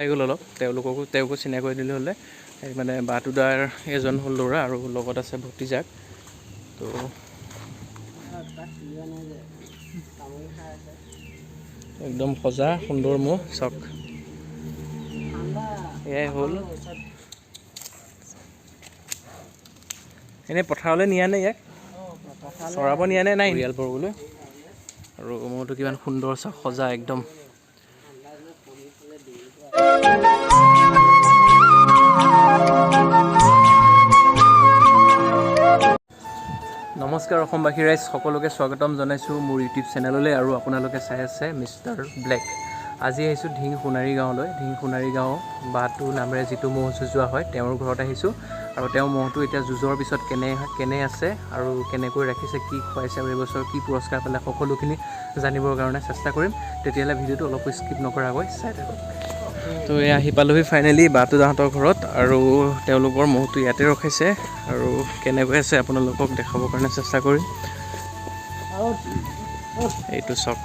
আহি গ'ল অলপ তেওঁলোককো তেওঁকো চিনাকি কৰি দিলোঁ হ'লে। এই মানে বাটুদাৰ এজন হ'ল ল'ৰা আৰু লগত আছে ভতিজাক। তো একদম সজা সুন্দৰ ম'হ চাওক, এয়াই হ'ল। এনেই পথাৰলৈ নিয়া নে ইয়াক চৰাব নিয়া নে নাই পৰিয়াল বৰ্গলৈ? আৰু ম'হটো কিমান সুন্দৰ চাওক, সজা একদম। নমস্কাৰ অসমবাসী ৰাইজ, সকলোকে স্বাগতম জনাইছোঁ মোৰ ইউটিউব চেনেললৈ। আৰু আপোনালোকে চাই আছে মিষ্টাৰ ব্লেক। আজি আহিছোঁ ঢিং সোণাৰী গাঁৱলৈ। ঢিং সোণাৰী গাঁও বাটো নামেৰে যিটো ম'হ যুঁজোৱা হয় তেওঁৰ ঘৰত আহিছোঁ। আৰু তেওঁ ম'হটো এতিয়া যুঁজৰ পিছত কেনে কেনে আছে আৰু কেনেকৈ ৰাখিছে, কি খুৱাইছে আৰু এইবছৰ কি পুৰস্কাৰ পালে সকলোখিনি জানিবৰ কাৰণে চেষ্টা কৰিম। তেতিয়াহ'লে ভিডিঅ'টো অলপো স্কিপ নকৰাকৈ চাই থাকক। তো এই আহি পালোহি ফাইনেলি বাটুদাহঁতৰ ঘৰত আৰু তেওঁলোকৰ ম'হটো ইয়াতে ৰখাইছে আৰু কেনেকৈ আছে আপোনালোকক দেখাবৰ কাৰণে চেষ্টা কৰিম। এইটো চাওক,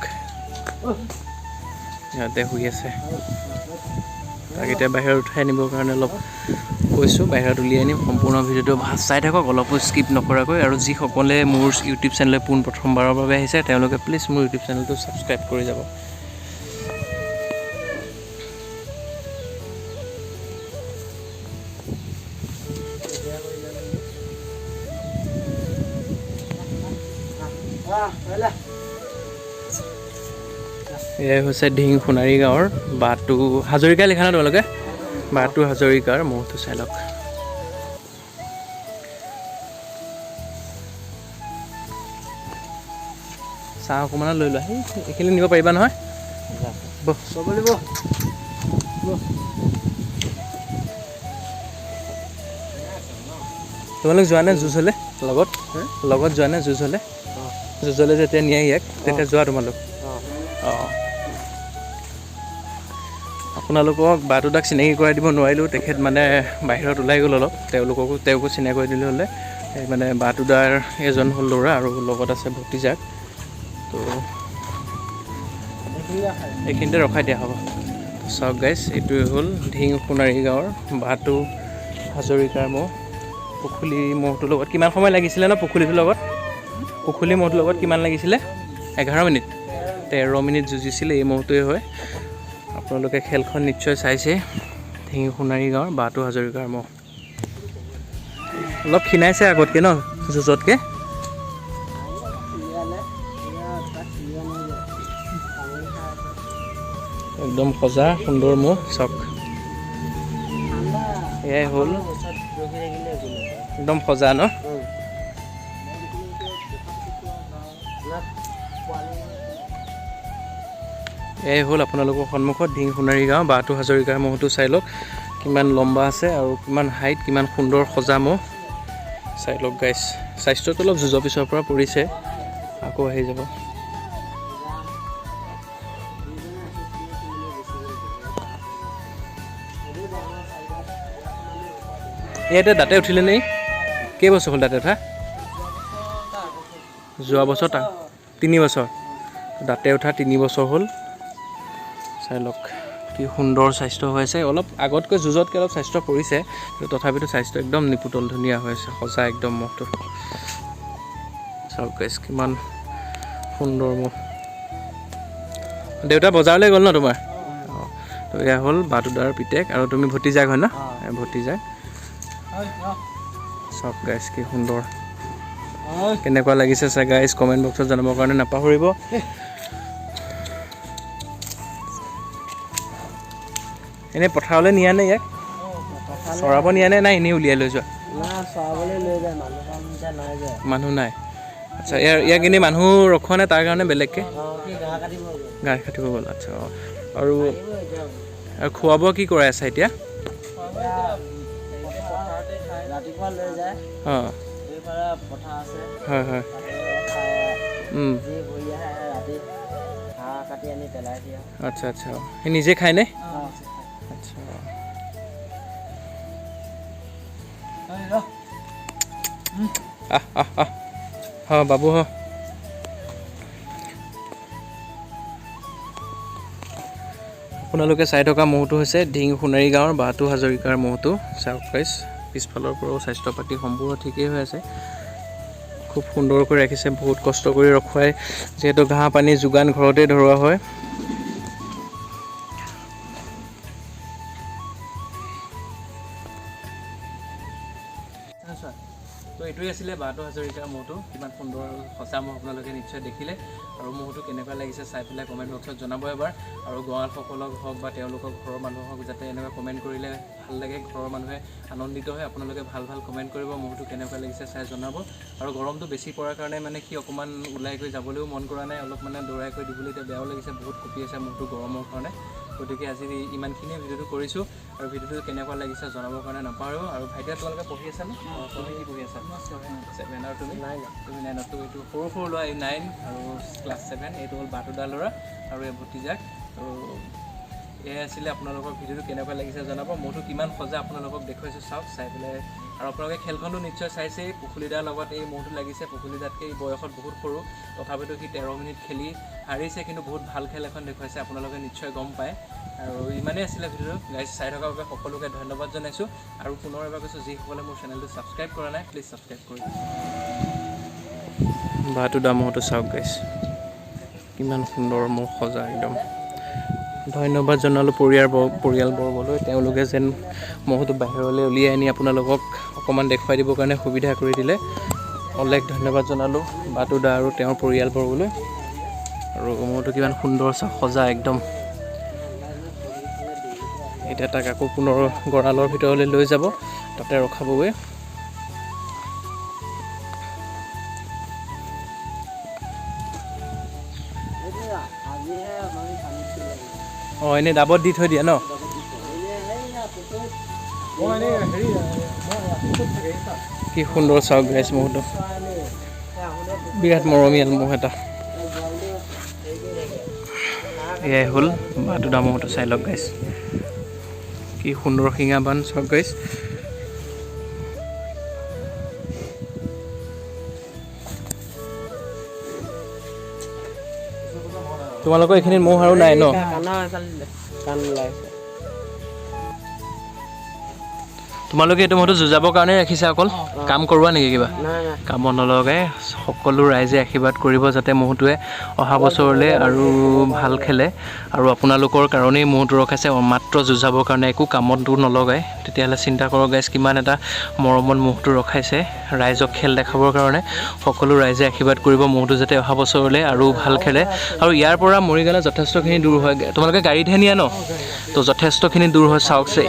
ইয়াতে শুই আছে। তাক এতিয়া বাহিৰত উঠাই আনিবৰ কাৰণে অলপ কৈছোঁ, বাহিৰত উলিয়াই আনিম। সম্পূৰ্ণ ভিডিঅ'টো ভাল চাই থাকক, অলপো স্কিপ নকৰাকৈ। আৰু যিসকলে মোৰ ইউটিউব চেনেললৈ পোনপ্ৰথমবাৰৰ বাবে আহিছে তেওঁলোকে প্লিজ মোৰ ইউটিউব চেনেলটো ছাবস্ক্ৰাইব কৰি যাব। এয়াই হৈছে ঢিং সোণাৰী গাঁৱৰ বাটু হাজৰিকা লিখা ন তোমালোকে? বাটু হাজৰিকাৰ ম'হটো চাই লওক। চাহ অকণমানো লৈ লোৱা, সেই এইখিনি নিব পাৰিবা নহয়? তোমালোক যোৱা নে যুঁজ হ'লে লগত? লগত যোৱা নে যুঁজ হ'লে? যুঁজ হ'লে যেতিয়া নিয়ে ইয়াক তেতিয়া যোৱা তোমালোক? অঁ, আপোনালোকক বাটুদাক চিনাকি কৰাই দিব নোৱাৰিলোঁ, তেখেত মানে বাহিৰত ওলাই গ'ল অলপ। তেওঁলোককো তেওঁকো চিনাকি কৰি দিলোঁ হ'লে। এই মানে বাটুদাৰ এজন হ'ল ল'ৰা আৰু লগত আছে ভতিজাক। তো এইখিনিতে ৰখাই দিয়া হ'ব। চাওক গাইজ, এইটোৱে হ'ল ঢিং সোণাৰী গাঁৱৰ বাটু হাজৰিকাৰ ম'হ। পুখুলী ম'হটোৰ লগত কিমান সময় লাগিছিলে ন? পুখুলীটোৰ লগত, পুখুলী ম'হটোৰ লগত কিমান লাগিছিলে? 11 মিনিট, 13 মিনিট যুঁজিছিলে এই ম'হটোৱে হয়। আপোনালোকে খেলখন নিশ্চয় চাইছে। ঢিং সোণাৰী গাঁৱৰ বাটু হাজৰিকাৰ ম'হ অলপ ক্ষীণাইছে আগতকৈ ন, যুঁজতকৈ? একদম সজা সুন্দৰ ম'হ চাওক, এয়াই হ'ল একদম সজা ন। এয়াই হ'ল আপোনালোকৰ সন্মুখত ঢিং সোণাৰী গাঁও বাটু হাজৰিকাৰ ম'হটো চাই লওক, কিমান লম্বা আছে আৰু কিমান হাইট, কিমান সুন্দৰ সজা ম'হ চাই লওক গাইজ। স্বাস্থ্যটো অলপ যুঁজৰ পিছৰ পৰা পৰিছে, আকৌ আহি যাব। ইয়াতে দাঁতে উঠিলে নে? কেইবছৰ হ'ল দাঁতে উঠা? যোৱা বছৰ 3 বছৰ দাঁতে উঠা, 3 বছৰ হ'ল। চাই লওক কি সুন্দৰ স্বাস্থ্য হৈ আছে। অলপ আগতকৈ যুঁজতকৈ অলপ স্বাস্থ্য পৰিছে, কিন্তু তথাপিতো স্বাস্থ্য একদম নিপুতল ধুনীয়া হৈ আছে, সজা একদম ম'হটো। চাওক গাইজ কিমান সুন্দৰ ম'হ। দেউতা বজাৰলৈ গ'ল ন তোমাৰ? অঁ, তো এয়া হ'ল বাটুদাৰ পিতেক আৰু তুমি ভতিজাক হয় ন? ভতিজাক। চাওক গাইজ কি সুন্দৰ, কেনেকুৱা লাগিছে চাই গাইজ কমেণ্ট বক্সত জনাবৰ কাৰণে নাপাহৰিব। এনেই পথাৰলৈ নিয়া নে ইয়াক? চৰাব নিয়া নে নাই এনেই উলিয়াই লৈ যোৱা? মানুহ নাই। আচ্ছা, ইয়াক এনেই মানুহ ৰখোৱা নাই তাৰ কাৰণে বেলেগকৈ? ঘাঁহ কাটিব গ'ল। আচ্ছা, অঁ। আৰু খোৱা বোৱা কি কৰাই আছা এতিয়া? অঁ, হয় হয়। আচ্ছা আচ্ছা, সি নিজে খায়নে? আচ্ছা, আহ আহ আহ, হ বাবু হ। আপোনালোকে চাই থকা ম'হটো হৈছে ঢিং সোণাৰী গাঁৱৰ বাহটো হাজৰিকাৰ ম'হটো। চাওক গাইজ, পিছফালৰ পৰাও স্বাস্থ্য পাতি সম্পূৰ্ণ ঠিকেই হৈ আছে। খুব সুন্দৰকৈ ৰাখিছে, বহুত কষ্ট কৰি ৰখুৱাই, যিহেতু ঘাঁহ পানী যোগান ঘৰতে ধৰোৱা হয়। তো এইটোৱে আছিলে বাহটো হাজৰিকাৰ ম'হটো। কিমান সুন্দৰ আৰু সঁচা ম'হ আপোনালোকে নিশ্চয় দেখিলে। আৰু ম'হটো কেনেকুৱা লাগিছে চাই পেলাই কমেণ্ট বক্সত জনাব এবাৰ। আৰু গঁৰালসকলক হওক বা তেওঁলোকৰ ঘৰৰ মানুহ হওক, যাতে এনেকুৱা কমেণ্ট কৰিলে ভাল লাগে, ঘৰৰ মানুহে আনন্দিত হয়। আপোনালোকে ভাল ভাল কমেণ্ট কৰিব, ম'হটো কেনেকুৱা লাগিছে চাই জনাব। আৰু গৰমটো বেছি পৰাৰ কাৰণে মানে সি অকণমান ওলাই গৈ যাবলৈও মন কৰা নাই, অলপ মানে দৌৰাই কৰি দিবলৈ এতিয়া বেয়াও লাগিছে, বহুত কঁপি আছে ম'হটো গৰমৰ কাৰণে। গতিকে আজি ইমানখিনিয়ে ভিডিঅ'টো কৰিছোঁ। আৰু ভিডিঅ'টো কেনেকুৱা লাগিছে জনাবৰ কাৰণে নাপাহৰো। আৰু ভাইটিয়া, তোমালোকে পঢ়ি আছানে? তুমি কি পঢ়ি আছা? ছেভেন। আৰু তুমি? তুমি নাইনত। তো এইটো সৰু সৰু ল'ৰা, এই 9 আৰু ক্লাছ 7। এইটো হ'ল বাটুদা ল'ৰা আৰু এই ভতিজাক। তো এয়াই আছিলে আপোনালোকৰ ভিডিঅ'টো কেনেকুৱা লাগিছে জনাব। ম'হটো কিমান সজা আপোনালোকক দেখুৱাইছোঁ, চাওক চাই পেলাই। আৰু আপোনালোকে খেলখনো নিশ্চয় চাইছেই, পুখুলীদাৰ লগত এই ম'হটো লাগিছে। পুখুলীদাতকৈ এই বয়সত বহুত সৰু, তথাপিতো সি 13 মিনিট খেলি হাৰিছে, কিন্তু বহুত ভাল খেল এখন দেখুৱাইছে, আপোনালোকে নিশ্চয় গম পায়। আৰু ইমানেই আছিলে ভিডিঅ'টো গাইজ, চাই থকাৰ বাবে সকলোকে ধন্যবাদ জনাইছোঁ। আৰু পুনৰ এবাৰ কৈছোঁ, যিসকলে মোৰ চেনেলটো ছাবস্ক্ৰাইব কৰা নাই, প্লিজ ছাবস্ক্ৰাইব কৰি বাটুদা ম'হটো চাওক গাইজ, কিমান সুন্দৰ ম'হ সজা একদম। ধন্যবাদ জনালোঁ পৰিয়ালবৰ্গলৈ, তেওঁলোকে যেন ম'হটো বাহিৰলৈ উলিয়াই আনি আপোনালোকক অকণমান দেখুৱাই দিবৰ কাৰণে সুবিধা কৰি দিলে। অলেখ ধন্যবাদ জনালোঁ বাটুদা আৰু তেওঁৰ পৰিয়ালবৰ্গলৈ। আৰু ম'হটো কিমান সুন্দৰ সজা একদম। এতিয়া তাক আকৌ পুনৰ গঁৰালৰ ভিতৰলৈ লৈ যাব, তাতে ৰখাবগৈ। অঁ, এনেই ডাবত দি থৈ দিয়া ন? কি সুন্দৰ চাওক গাইজ ম'হটো, বিৰাট মৰমীয়াল ম'হ এটা। এয়াই হ'ল বাটুদা ম'হটো, চাই লওক গাইজ, কি সুন্দৰ শিঙা বান চাওক গাইজ। তোমালোকৰ এইখিনিত ম'হ আৰু নাই ন? তোমালোকে এইটো ম'হটো যুঁজাবৰ কাৰণে ৰাখিছা অকল? কাম কৰোৱা নেকি কিবা? কামত নলগাই। সকলো ৰাইজে আশীৰ্বাদ কৰিব যাতে ম'হটোৱে অহা বছৰলৈ আৰু ভাল খেলে। আৰু আপোনালোকৰ কাৰণেই ম'হটো ৰখাইছে, মাত্ৰ যুঁজাবৰ কাৰণে, একো কামতো নলগায়। তেতিয়াহ'লে চিন্তা কৰক গাইজ, কিমান এটা মৰমত ম'হটো ৰখাইছে ৰাইজক খেল দেখাবৰ কাৰণে। সকলো ৰাইজে আশীৰ্বাদ কৰিব ম'হটো যাতে অহা বছৰলৈ আৰু ভাল খেলে। আৰু ইয়াৰ পৰা মৰিগাঁৱলৈ যথেষ্টখিনি দূৰ হয়। তোমালোকে গাড়ীতহে নিয়া ন? তো যথেষ্টখিনি দূৰ হয়, চাওকছে।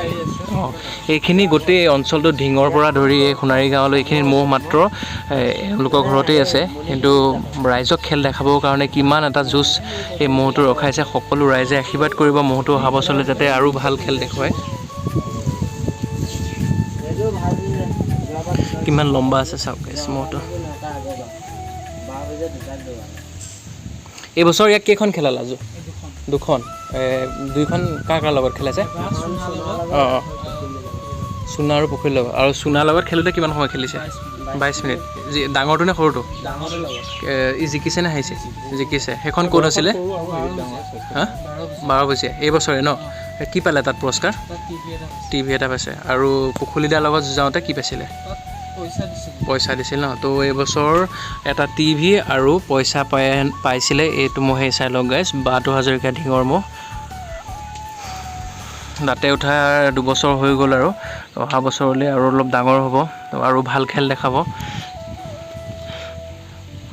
অঁ, এইখিনি গোটেই অঞ্চলটো ঢিঙৰ পৰা ধৰি এই সোণাৰী গাঁৱলৈ এইখিনি ম'হ মাত্ৰ এওঁলোকৰ ঘৰতেই আছে। কিন্তু ৰাইজক খেল দেখাবৰ কাৰণে কিমান এটা যুঁজ এই ম'হটো ৰখাইছে। সকলো ৰাইজে আশীৰ্বাদ কৰিব ম'হটো অহা বছৰলৈ যাতে আৰু ভাল খেল দেখুৱায়। কিমান লম্বা আছে চাওক গাইজ ম'হটো। এইবছৰ ইয়াক কেইখন খেলালা? দুখন। দুইখন কাৰ কাৰ লগত খেলাইছে? অঁ অঁ, চুনা আৰু পুখুৰীৰ লগত। আৰু চুনাৰ লগত খেলোঁতে কিমান সময় খেলিছে? 22 মিনিট। ডাঙৰটো নে সৰুটো? ই জিকিছে নে হাৰিছে? জিকিছে। সেইখন ক'ত আছিলে? হা, 12 বজীয়া। এই বছৰে ন? কি পালে তাত পুৰস্কাৰ? টিভি এটা পাইছে। আৰু পুখুলীদাৰ লগত যাওঁতে কি পাইছিলে? পইচা দিছিল ন? তো এইবছৰ এটা টিভি আৰু পইচা পাইছিলে এইটো ম'হে। চাই লওক গাইজ, বাটো হাজৰিকা ঢিঙৰ ম'হ। দাঁতে উঠা 2 বছৰ হৈ গ'ল আৰু অহা বছৰলৈ আৰু অলপ ডাঙৰ হ'ব আৰু ভাল খেল দেখাব।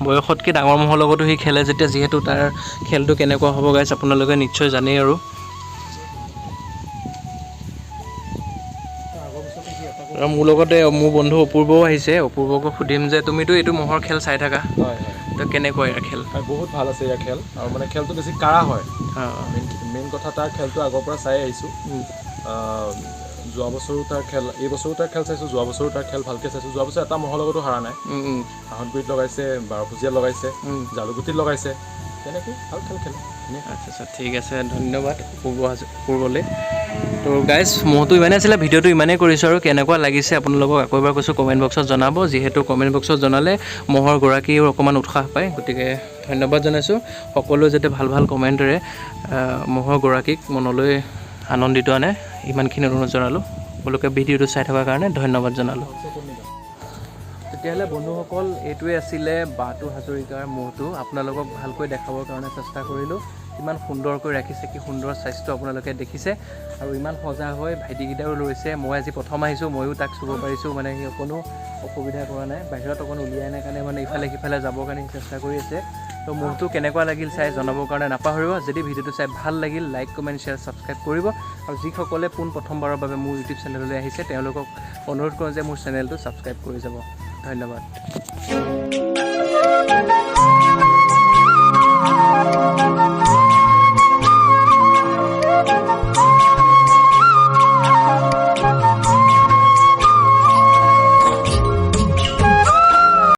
বয়সতকৈ ডাঙৰ ম'হৰ লগতো সি খেলে যেতিয়া, যিহেতু তাৰ খেলটো কেনেকুৱা হ'ব গাইজ আপোনালোকে নিশ্চয় জানেই। আৰু মোৰ লগতে মোৰ বন্ধু অপূৰ্বও আহিছে, অপূৰ্বকো সুধিম যে তুমিতো এইটো ম'হৰ খেল চাই থাকা, তো কেনেকুৱা ইয়াৰ খেল? বহুত ভাল আছে ইয়াৰ খেল। আৰু মানে খেলটো বেছি কাঢ়া হয়। মেইন কথা তাৰ খেলটো আগৰ পৰা চাই আহিছোঁ। যোৱা বছৰো তাৰ খেল, এই বছৰো তাৰ খেল চাইছোঁ, যোৱা বছৰো তাৰ খেল ভালকৈ চাইছোঁ। যোৱা বছৰ এটা ম'হৰ লগতো হাৰা নাই। আহঁতগুৰিত লগাইছে, বাৰপূজীয়াত লগাইছে, জালুগুটিত লগাইছে, তেনেকৈ ভাল খেল খেলে। আচ্ছা আচ্ছা, ঠিক আছে, ধন্যবাদ অপূৰ্বলৈ। তো গাইজ, ম'হটো ইমানেই আছিলে, ভিডিঅ'টো ইমানেই কৰিছোঁ আৰু কেনেকুৱা লাগিছে আপোনালোকক আকৌ এবাৰ কৈছোঁ, কমেণ্ট বক্সত জনাব। যিহেতু কমেণ্ট বক্সত জনালে ম'হৰ গৰাকীয়েও অকণমান উৎসাহ পায়। গতিকে ধন্যবাদ জনাইছোঁ সকলোৱে যাতে ভাল ভাল কমেণ্টেৰে ম'হৰ গৰাকীক মনলৈ আনন্দিত আনে, ইমানখিনি অনুৰোধ জনালোঁ। সকলোকে ভিডিঅ'টো চাই থকাৰ কাৰণে ধন্যবাদ জনালোঁ। তেতিয়াহ'লে বন্ধুসকল, এইটোৱে আছিলে বাটু হাজৰিকাৰ ম'হটো। আপোনালোকক ভালকৈ দেখাবৰ কাৰণে চেষ্টা কৰিলোঁ। কিমান সুন্দৰকৈ ৰাখিছে, কি সুন্দৰ স্বাস্থ্য আপোনালোকে দেখিছে। আৰু ইমান সজাগ হৈ ভাইটিকেইটাও লৈছে। মই আজি প্ৰথম আহিছোঁ, ময়ো তাক চুব পাৰিছোঁ, মানে সি অকণো অসুবিধা কৰা নাই। বাহিৰত অকণ উলিয়াই নাই কাৰণে মানে ইফালে সিফালে যাবৰ কাৰণে সি চেষ্টা কৰি আছে। তো ম'হটো কেনেকুৱা লাগিল চাই জনাবৰ কাৰণে নাপাহৰিব। যদি ভিডিঅ'টো চাই ভাল লাগিল, লাইক, কমেণ্ট, শ্বেয়াৰ, ছাবস্ক্ৰাইব কৰিব। আৰু যিসকলে পোনপ্ৰথমবাৰৰ বাবে মোৰ ইউটিউব চেনেললৈ আহিছে, তেওঁলোকক অনুৰোধ কৰোঁ যে মোৰ চেনেলটো ছাবস্ক্ৰাইব কৰি যাব। ধন্যবাদ।